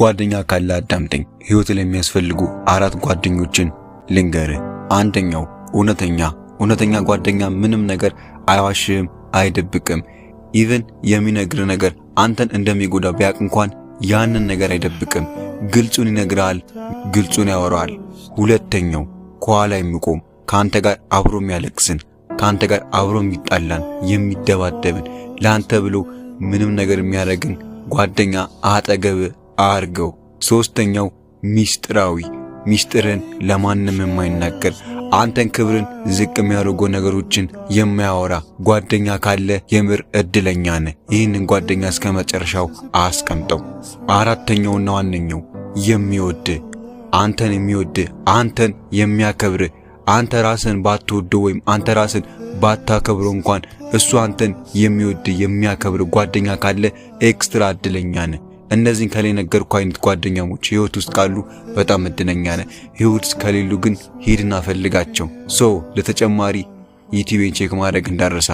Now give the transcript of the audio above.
ጓደኛ ካለ አዳምጠኝ። ህይወት ላይ የሚያስፈልጉ አራት ጓደኞችን ልንገርህ። አንደኛው እውነተኛ ጓደኛ ምንም ነገር አይዋሽህም፣ አይደብቅም። Even የሚነግርህ ነገር አንተን እንደሚጎዳ ቢያቅ እንኳን ያንን ነገር አይደብቅም። ግልጹን ይነግርሃል፣ ግልጹን ያወራሃል። ሁለተኛው ከኋላ የሚቆም፣ ከአንተ ጋር አብሮ የሚያለቅስን፣ ከአንተ ጋር አብሮ የሚጣላን፣ የሚደባደብን፣ ለአንተ ብሎ ምንም ነገር የሚያደርግን ጓደኛ አጠገብ አርገው። ሶስተኛው ሚስጥራዊ፣ ሚስጥርን ለማንም የማይናገር፣ አንተን ክብርን ዝቅ የሚያደርጉ ነገሮችን የማያወራ ጓደኛ ካለ የምር እድለኛ ነህ። ይህንን ጓደኛ እስከ መጨረሻው አስቀምጠው። አራተኛውና ዋነኛው የሚወድ፣ አንተን የሚወድ፣ አንተን የሚያከብር፣ አንተ ራስህን ባትወደው ወይም አንተ ራስህን ባታከብረው እንኳን እሱ አንተን የሚወድ፣ የሚያከብር ጓደኛ ካለ extra እድለኛ ነህ። እነዚህን ከላይ ነገርኩህ አይነት ጓደኛሞች ህይወት ውስጥ ካሉ በጣም እድለኛ ነህ። ህይወት ውስጥ ከሌሉ ግን ሂድና ፈልጋቸው። So ለተጨማሪ ዩቲዩብን check ማድረግ እንዳትረሳ።